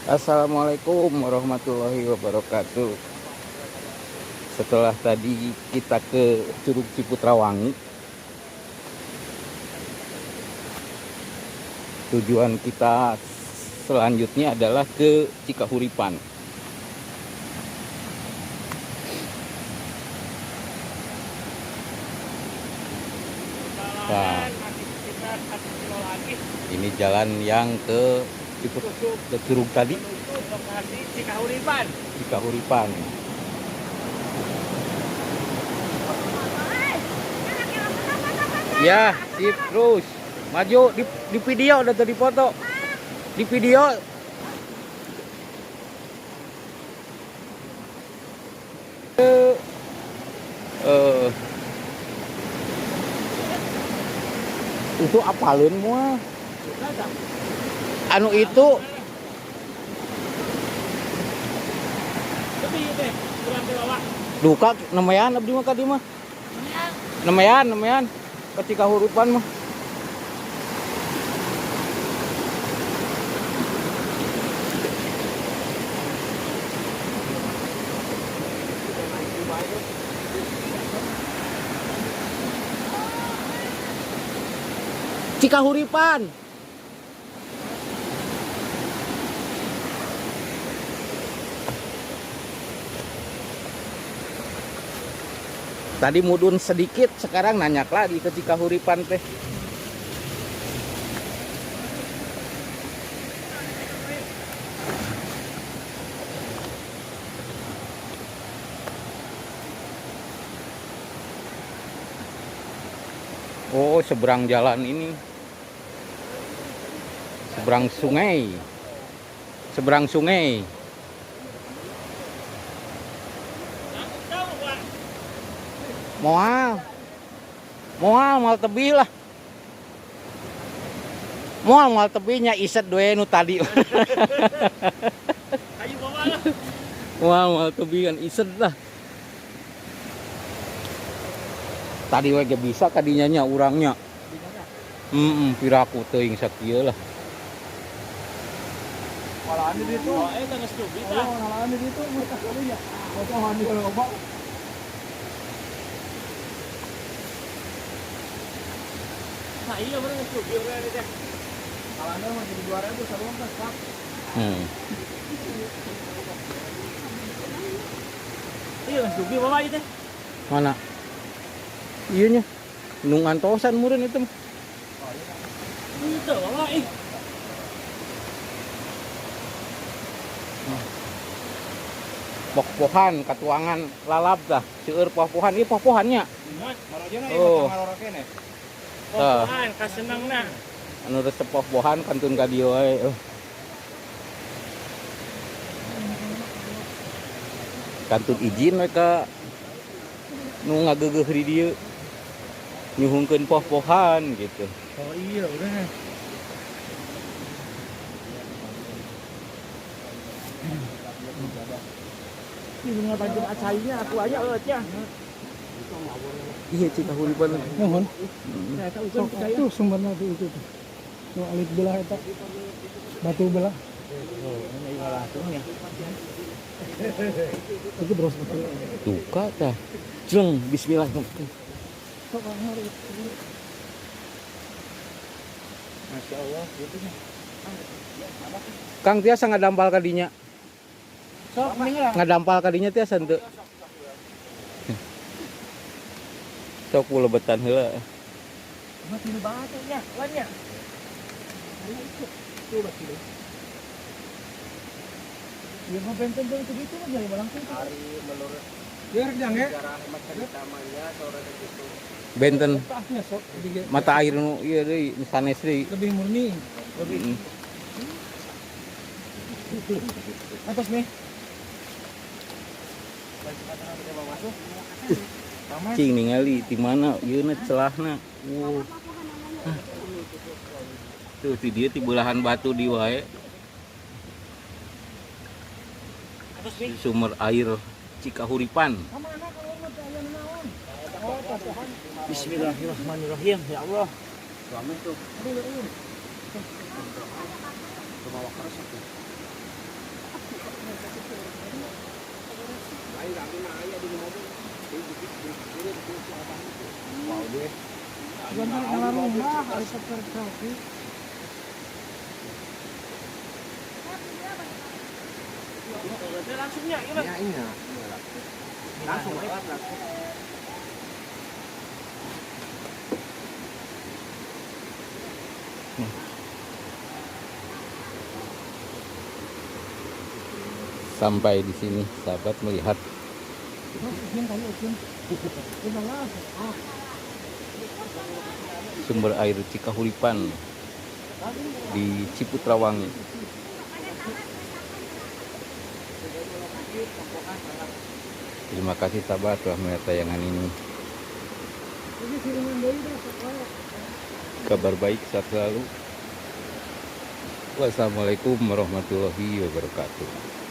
Assalamualaikum warahmatullahi wabarakatuh. Setelah tadi kita ke Curug Ciputrawangi, tujuan kita selanjutnya adalah ke Cikahuripan. Nah, ini jalan yang ke ke Curug tadi, Lokasi Cikahuripan. Cikahuripan. Ya, sip, terus. Maju di video udah tadi foto. Di video. Eh, itu apaleun moal? Anu itu. Lebih teh, kurang ke bawah. Duka nemayan abdi mah ka dieu mah. Nemayan, nemayan. Ke Cikahuripan mah. Cikahuripan. Tadi mudun sedikit, sekarang nanyak lagi ke Cikahuripan teh. Oh, seberang jalan ini. Seberang sungai. Seberang sungai. Tahu, Pak. Moal. Moal, moal tebih lah. Moal, moal tebihnya iset we nu tadi. Ayo bawa lah. Moal, moal tebih kan iset lah. Tadi we ge bisa kadinya nya urangnya. Piraku teuing sakieu lah. Malahan di situ. Oh, eh tangga stupi tah. Oh, malahan di situ. Ya. Bocah di loba. Nah, iya bener stupi urang ini teh. Malahan mah jadi 2000 sarua teh, Pak. Iya stupi bawa ieu teh. Mana? Iya nya. Nu ngantosan meureun itu mah. Itu bawa ih. Poh-pohan katuangan lalap tah. Seueur poh-pohan ieu poh-pohannya. Marajana ieu Oh. ngarora keneh. Pohan kasenengna. Anu resep poh-pohan kantun ka dieu wae. Oh. Kantun izin we ka nu ngageugeuh di dieu. Nyuhunkeun poh-pohan gitu. Oh iya udah. Ini bunga bantu acainya aku aja eueuh ya. Iya Cikahuripan. Nuhun. Nah, eta ukur percaya. Itu sumbernya tuh itu tuh. Nu alit belah eta. Batu belah. Oh, ini langsung ya. Itu terus betul. Duka tah. Jeng bismillah. Sok ngari. Masya Allah, gitu nya. Kang tiasa ngadampal ka dinya. Sok mending lah. Ngadampal ka dinya tiasa henteu? Sok lebetan heula. Mah tinu batu nya, lainnya. Tuh batu. Ya mah benten tuh itu gitu mah jadi langsung. Menurut Biar jangan. sejarah cerita mah sore gitu. Benten Tasnya sok lebih, mata air nu ieu deui nu sanes deui. Lebih murni. Lebih. Atas nih. Cing ningali di mana ieu na celahna. Wow. Hah. Tuh ti dieu ti belahan batu di wae. Atas nih. Sumber air Cikahuripan. Bismillahirrahmanirrahim. Ya Allah. Suami tuh. Rumah keras itu. Lain kami mah aya di mobil. Wow deh. Jangan ngalah rumah, harus selfie. Langsungnya, iya. Ya iya. Langsung lewat langsung. Sampai di sini sahabat melihat sumber air Cikahuripan di Ciputrawangi. Terima kasih sahabat telah melihat tayangan ini. Kabar baik saat selalu. Wassalamualaikum warahmatullahi wabarakatuh.